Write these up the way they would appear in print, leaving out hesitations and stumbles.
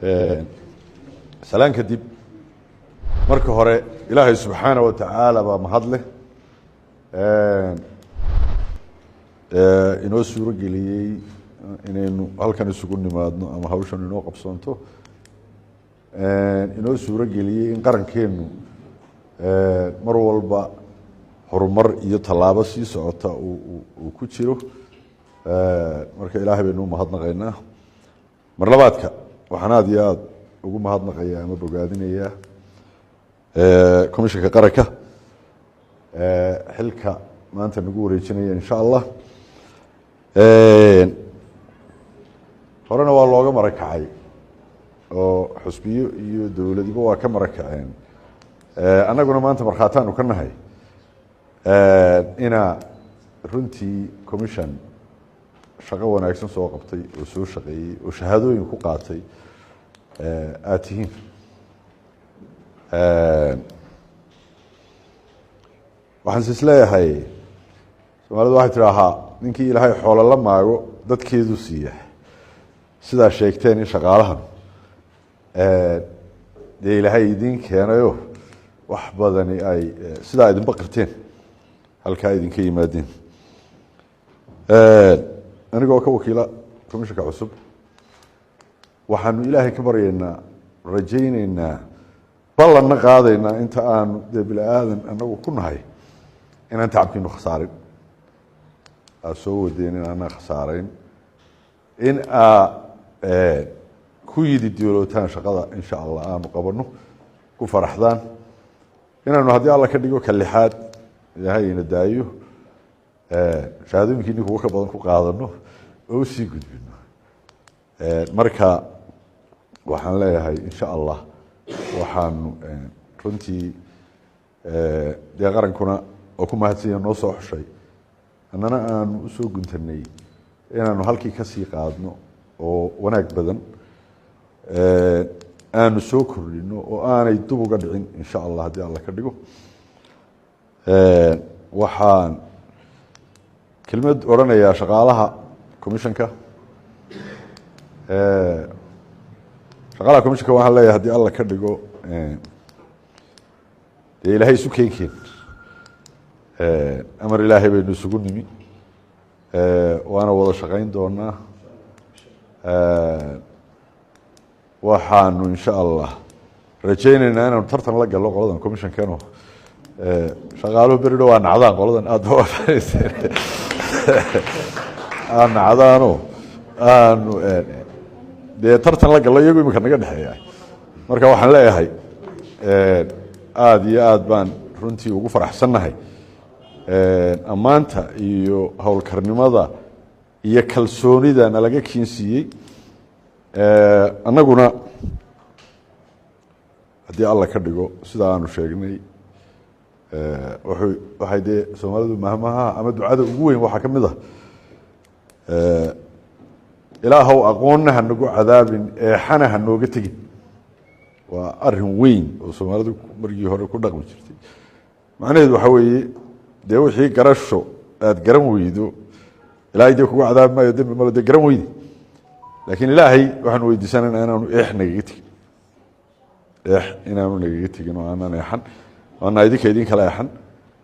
Salaan kadib, marka hore Ilaahay subxaana wa tacaala baa mahad leh inoo suuro geliyey inaynu halkan isugu nimaadno ama hawshan inoo qabsoonto, inoo suuro geliyey in qarankeenu mar walba horumar iyo tallaabo sii socota uu ku jiro. Marka Ilaahay baynu u mahadnaqaynaa. Mar labaadka waxaan aada iyo aada ugu mahadnaqayaa ama bogaadinayaa Commishanka Qaranka xilka maanta nagu wareejinaya, insha Allah. Horena waa looga marakacay oo xusbiyo iyo dowladiba waa ka marakaceen, annaguna maanta markhaataanu ka nahay ina runtii commission shaqo wanaagsan soo qabtay oo soo shaqeeyey oo shahaadooyin ku qaatay aada tihiin. Waxaan is leeyahay, Soomaalidu waxay tidhaahaa, ninkii Ilaahay xoolo la maago dadkeedu siiya. Sidaa sheegteen in shaqaalahan dee Ilaahay idin keenayo, wax badani ay sidaa idinba qirteen halkaa idinka yimaadeen. Anigoo ka wakiila commishanka cusub, waxaanu Ilaahay ka baryaynaa, rajayneynaa, ballanna qaadaynaa inta aanu dee bini aadan anagu ku nahay inaan tacabkiinu khasaarin, aada soo wadeen in aanan khasaarayn, in aa ku yidi diolootaan shaqada, insha Allah, aanu qabano, ku faraxdaan inaanu haddii Alla ka dhigo ka lixaad Ilaahay ina daayo shahaadooyinkiini kuwa ka badan ku qaadano oo usii gudbino. Marka waxaan leeyahay, insha Allah, waxaanu runtii dee qarankuna oo ku mahadsanya noo soo xushay, annana aanu usoo guntanay inaanu halkii kasii qaadno oo wanaag badan aanu soo kordhino oo aanay dub uga dhicin, insha Allah, haddii Alla ka dhigo. Waxaan kelmad odhanayaa shaqaalaha commissionka. Shaqaalaha commissionka waxaan leeyahay, haddii Alla ka dhigo, dee Ilaahay isu keenkeen, amar Ilaahay baynu isugu nimi, waana wada shaqayn doonaa. Waxaanu insha Allah rajayneynaa inaanu tartan la gallo qoladan commissionkano. Shaqaaluhu beri dhow waa nacdaan qoladan, aada ba aa nacdaano, aanu dee tartan la gallo iyagu imika naga dhexeeya. Marka waxaan leeyahay, aada iyo aad baan runtii ugu faraxsannahay ammaanta iyo howlkarnimada iyo kalsoonida nalaga keensiiyey. Annaguna haddii Alla ka dhigo, sida aanu sheegnay, waxay dee Soomaalidu mahmaha ama ducada ugu weyn waxaa ka mid ah, "Ilaahow aqoonna ha nagu cadaabin, eexana ha nooga tegin." Waa arin weyn oo Soomaalidu markii hore ku dhaqmi jirtay. Macnaheedu waxaa weeye, dee wixii garasho aada garan weydo, Ilaahay dee kugu cadaabi maayo, dembi malo, dee garan weyde. Laakiin Ilaahay waxaanu weydiisanayna inaanu eex nagaga tegin, eex inaanu nagaga tegin, oo aanan eexan, oo aanaa idinka idin kala eexan,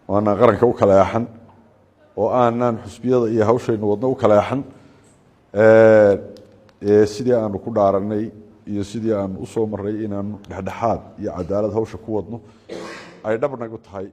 oo aanaan qaranka u kala eexan, oo aanaan xusbiyada iyo hawshaynu wadno u kala eexan. Sidii aanu ku dhaaranay iyo sidii aanu usoo maray inaanu dhexdhexaad iyo cadaalad hawsha ku wadno ay dhab nagu tahay.